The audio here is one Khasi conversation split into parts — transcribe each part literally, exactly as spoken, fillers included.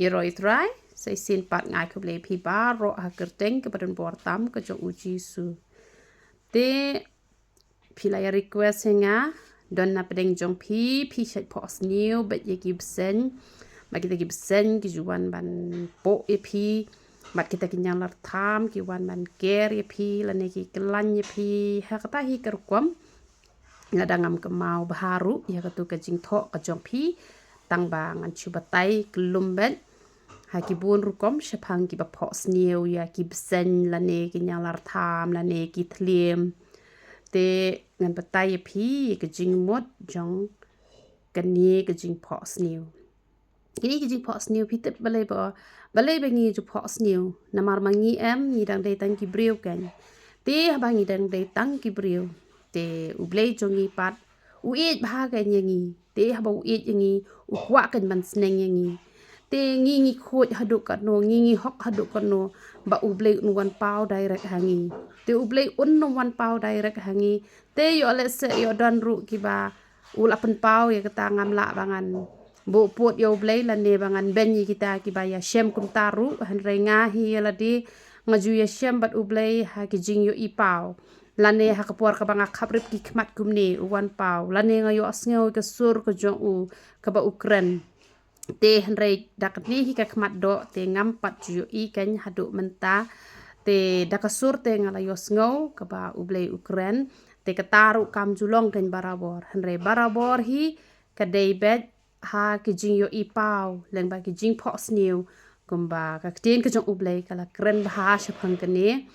Ïaroh ïa u Trai, sa shisien pat nga ai khublei ïa phi baroh ha ka kyrteng kaba don bor tam ka jong u Jisu. Te phi la ïa request ïa nga, don na pdeng jong phi, phi shait phohsniew bad ïa ki bseiñ, bad kita ki bseiñ ki ju wan ban poh ïa phi, bad kita ki ñianglartham ki wan ban ker ïa phi lane ki kyllain ïa phi. Ha kata hi ka rukom, lada ngam kynmaw bha ruh ïa katu ka jingthoh ka jong phi, tang ba ngan shu batai kyllum bad ha ki bun rukom shaphang kiba phohsniew ïa ki bseiñ lane ki ñianglartham lane ki thliem. Te ngan batai ïa phi ïa ka jingmut jong kane ka jingphohsniew. Kine ki jingphohsniew phi tip balei ba, balei ba ngi ju phohsniew? Namar ma ngi em, ngi dang dei tang ki briew kein. Te haba ngi dang dei tang ki briew, te U Blei jong ngi pat u ïeit bha kein ïa ngi. Te haba u ïeit ïa ngi, u kwah kein ban sneng ïa ngi. Te ngi ngi khuid haduh katno, ngi ngi hok haduh katno, ba U Blei un wan paw direct ha ngi. Te U Blei un wan paw direct ha ngi. Te ïoh lehse ïoh don ruh kiba u la pynpaw ïa kata, ngam lah ba ngan buh pud ïa U Blei lane ba ngan beiñ ïa kita kiba ïashem kumta ruh, hynrei nga hi ïa lade nga ju ïashem bad U Blei ha ki jingïohi paw. Lane ha ka por kaba nga khaprip ki khmat kumne u wan paw, lane nga ïohsngew ïa ka sur ka jong u kaba u kren. Te hynrei da kane hi ka khmat doh te ngam pat ju ïohi kein haduh mynta. Te da ka sur te nga la ïohsngew kaba U Blei u kren. Te kata ruh kam ju long kein barabor. Hynrei barabor hi ka dei beit ha ki jingïohi paw lyngba ki jingphohsniew, kumba ka ktien ka jong U Blei ka la kren bha shaphang kane.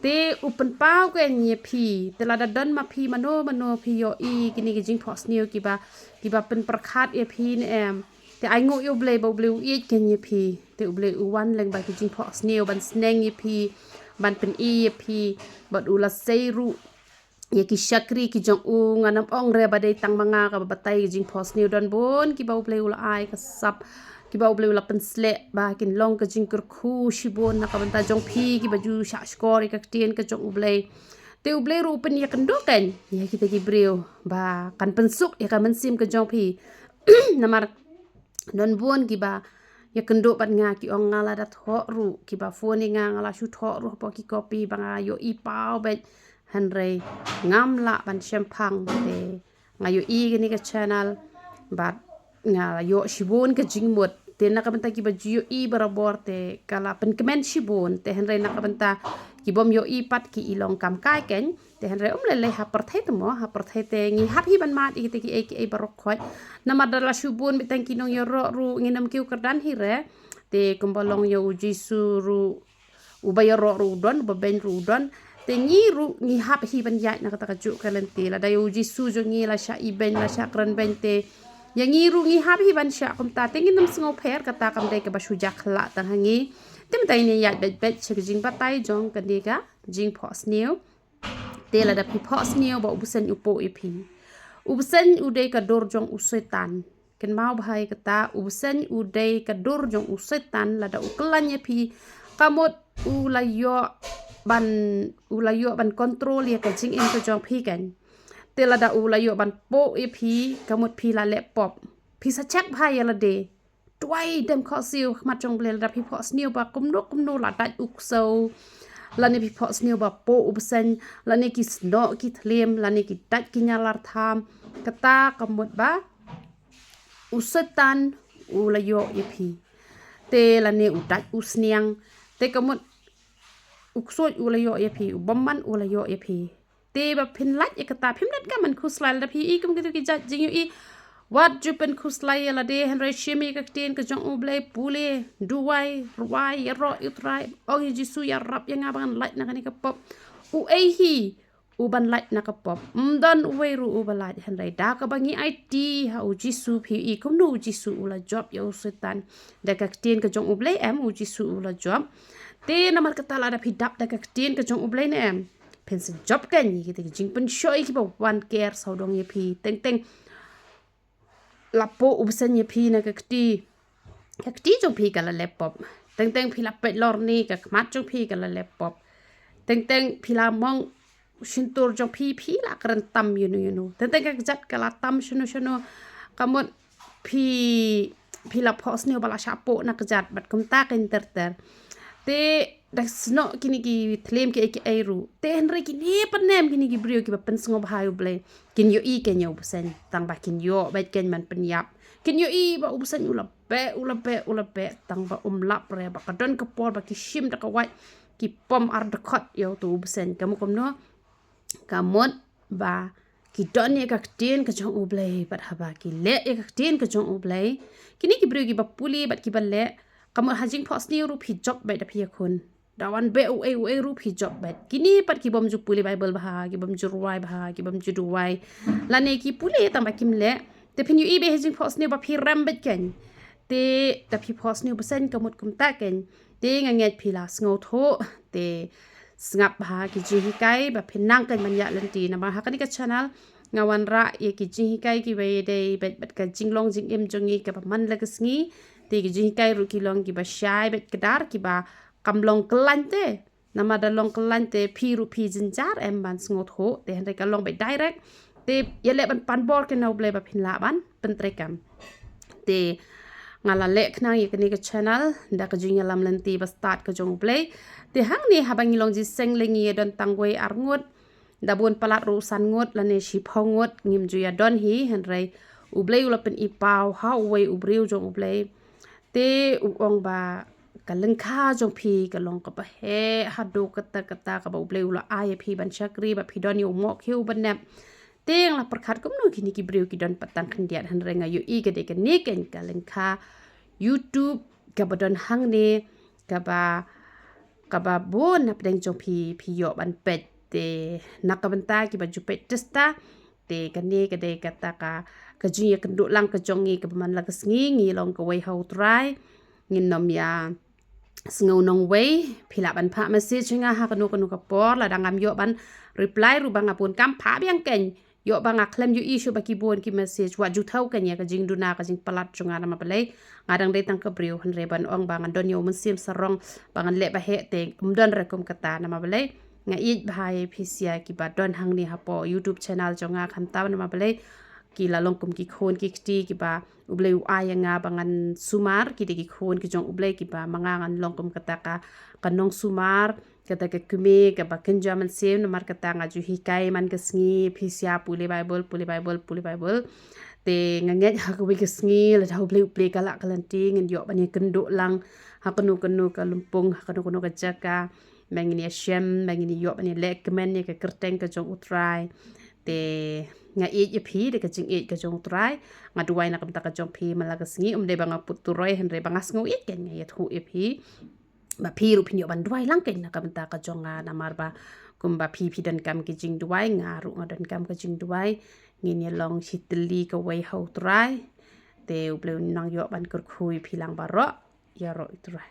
Te u pynpaw kein ïa phi, te lada don ma phi mano mano phi ïohi kine ki jingphohsniew kiba, kiba pynpyrkhat ïa phi ne em. Te ainguh ïa U Blei ba U Blei u ïeit kein ïa phi. Te U Blei u wan lyngba ki jingphohsniew ban sneng ïa phi, ban pyni ïa phi, bad u la sei ruh ïa ki shakri ki jong u. Ngan ym ong re ba dei tang ma nga kaba batai ki jingphohsniew, don bun kiba U Blei u la ai ka sap, kiba U Blei u la pynsleh ba kin long ka jingkyrkhu shibun na ka bynta jong phi kiba ju shahshkor ïa ka ktien ka jong U Blei. Te U Blei ruh u pynïakynduh kein ïa kita ki briew ba kan pynsuk ïa ka mynsiem ka jong phi. Namar don bun kiba ïakynduh bad nga ki ong nga lada thoh ruh, kiba phone ïa nga, nga la shu thoh ruh hapoh ki copy ba nga ïohi paw beit, hynrei ngam lah ban shemphang. Te nga ïohi kane ka channel bad nga ïoh shibun ka jingmut. Te na ka bynta kiba ju ïohi barabor te ka la pynkmen shibun, te hynrei na ka bynta ki bym ïohi pat ki i long kam kai kein. Te hynrei um lei lei ha pyrthei te mo, ha pyrthei te ngi hap hi ban mad ïa kita kiei kiei baroh khoit. Namar da la shu bun beit tang ki nongïaroh ruh, ngin ym kiew kyrdan hi re. Te kumba long ïa u Jisu ruh, uba ïaroh ruh u don, uba beiñ ruh u don. Te ngi ruh ngi hap hi ban ïaid na kata kajuh ka lynti. Lada ïa u Jisu jong ngi la shah ibeiñ, la shah kren beiñ, te ïa ngi ruh ngi hap hi ban shah kumta. Te ngin ym sngewpher, kata kam dei kaba shu jia khlak tang ha ngi. Te mynta ngin ïaid beit beit sha ka jingbatai jong kane ka jingphohsniew. Te lada phi phohsniew ba u bseiñ u poh ïa phi, u bseiñ u dei ka dur jong u Soitan. Kynmaw bha ïa kata, u bseiñ u dei ka dur jong u Soitan. Lada u kyllain ïa phi, ka mut u la ïoh ban, u la ïoh ban control ïa ka jingim ka jong phi kein. Te lada u la ïoh ban poh ïa phi, ka mut phi la leh pop. Phi sa check bha ïa lade. Duwai dem khohsiew ha khmat jong U Blei. Lada phi phohsniew ba kumno kumno, la dait u ksew, lane phi phohsniew ba poh u bseiñ, lane ki snoh ki thliem, lane ki dait ki ñianglartham, kata ka mut ba u Soitan u la ïoh ïa phi. Te lane u dait u sniang, te ka mut u ksuid u la ïoh ïa phi, u bymman u la ïoh ïa phi. Te ba phin lait ïa kata, phim donkam ban khuslai. Lada phi i kum kito ki jait jingïohi, wat ju pynkhuslai ïa lade, hynrei shim ïa ka ktien ka jong U Blei, pule, duwai, rwai, ïaroh ïa u Trai, ong ïa u Jisu, ïarap ïa nga ba ngan lait na kane ka pop. Uei hi uban lait na ka pop? Ym don uwei ruh uba lait, hynrei da kaba ngi aiti ha u Jisu. Phi i kumno u Jisu u la jop ïa u Soitan? Da ka ktien ka jong U Blei em u Jisu u la jop. Te namar kata lada phi dap da ka ktien ka jong U Blei ne em, phin sa jop kein ïa kita ki jingpynshoh kiba wan ker sawdong ïa phi. Teng teng la poh u bseiñ ïa phi na ka kti, ka kti jong phi ka la leh pop. Teng teng phi la peit lorni, ka khmat jong phi ka la leh pop. Teng teng phi la mong shyntur jong phi, phi la kren tam ïano ïano. Teng teng ka kjat ka la tam shano shano. Ka mut phi phi la phohsniew ba la shah poh na kjat bad kumta kein ter ter. Te da snoh kine ki thlem ki ei ki ei ruh. Te hynrei kine pat ne em kine ki briew kiba pynsngewbha ïa U Blei. Kin ïohi kein ïa u bseiñ tang ba kin ïoh beit kein ban pynïap. Kin ïohi ba u bseiñ u la beh, u la beh, u la beh tang ba um lap re, ba ka don ka por ba ki shim da ka wait, ki pom ar dkhot ïa uto u bseiñ. Ka mut kumno? Ka mut ba ki don ïa ka ktien ka jong U Blei, bad haba ki leh ïa ka ktien ka jong U Blei, kine ki briew kiba pule bad kiba leh, ka mut ha jingphohsniew ruh phi jop beit da phi ïakhun. Da wan beh uei uei ruh phi jop beit. Kine pat ki bym ju pule Baibl bha, ki bym ju rwai bha, ki bym ju duwai, lane ki pule tang ba kim leh. Te phin ïohi beit ha jingphohsniew ba phi rem beit kein. Te da phi phohsniew bseiñ ka mut kumta kein. Te nga ngeit phi la sngewthuh. Te sngap bha ki jinghikai ba phin nang kein ban ïaid lynti. Namar ha kane ka channel nga wanrah ïa ki jinghikai kiba ïadei beit bad ka jinglong jingim jong ngi kaba man la ka sngi. Te ki jinghikai ruh ki long kiba shai beit kdar, kiba kam long kyllain te. Namar da long kyllain te phi ruh phi jynjar em ban sngewthuh. Te hynrei ka long beit direct. Te ïaleh ban pan bor kein na U Blei ba phin lah ban pyntreikam. Te nga la leh khnang ïa kane ka channel da ka jingïalam lynti ba stad ka jong U Blei. Te hangne haba ngi long jingïaseng lynti ngi ïa don tang wei ar ngut, da bun palat ruh san ngut lane shiphew ngut, ngim ju ïa don hi, hynrei U Blei u la pyni paw ha uwei u briew jong U Blei. Te u ong ba ka lyngkha jong phi ka long kaba heh haduh katta katta, kaba U Blei u la ai ïa phi ban shakri, ba phi don ïa u mohkhiew uba nep. Te nga la pyrkhat kumno kine ki briew ki don pat tang khyndiat, hynrei nga ïohi ka dei kane kein ka lyngkha YouTube kaba don hangne, kaba, kaba bun na pdeng jong phi phi ïoh ban peit. Te na ka bynta kiba ju peit tista, te kane ka dei kata ka, ka jingïakynduh lang ka jong ngi kaba man la ka sngi, ngi long kawei ha U Trai. Ngin nym ïa sngew nongwei. Phi lah ban phah message ha nga ha kano kano ka por, lada ngam ïoh ban reply ruh ba nga bun kam, phah biang kein. Ïoh ba nga khlem ïohi shuh ba ki bun ki message, wat ju thaw kein ïa ka jingduna ka jingpalat jong nga, namar balei? Nga dang dei tang ka briew, hynrei ban ong ba ngan don ïa u Mynsiem Sarong ba ngan leh ba heh, te ym don re kum kata. Namar balei? Nga ïeit bha ïa phi sha kiba don hangne hapoh YouTube channel jong nga, khamtam namar balei? Ki la long kum ki khun ki kti kiba U Blei u ai ïa nga ba ngan sumar, ki dei ki khun ki jong U Blei kiba ma nga ngan long kum kata ka, ka nongsumar, kata ka kmie kaba kynja mynsiem. Namar kata nga ju hikai man ka sngi, phi sha pule Baibl, pule Baibl, pule Baibl. Te nga ngeit ha kawei ka sngi, lada U Blei u plie ka lah ka lynti, ngin ïoh ban ïakynduh lang ha kano kano ka lympung, ha kano kano ka jaka, ba ngin ïashem, ba ngin ïoh ban ïaleh kmen ïa ka kyrteng ka jong U Trai. Te nga ïeit ïa phi da ka jingïeit ka jong U Trai. Nga duwai na ka bynta ka jong phi man la ka sngi, ym dei ba nga put turoi, hynrei ba nga sngew ïeit kein, nga ïathuh ïa phi ba phi ruh phin ïoh ban duwai lang kein na ka bynta ka jong nga, namar ba kumba phi phi donkam ki jingduwai, nga ruh nga donkam ka jingduwai. Ngin ïa long shi tylli kawei ha U Trai. Te U Blei un nang ïoh ban kyrkhu ïa phi lang baroh. Ïaroh ïa U Trai.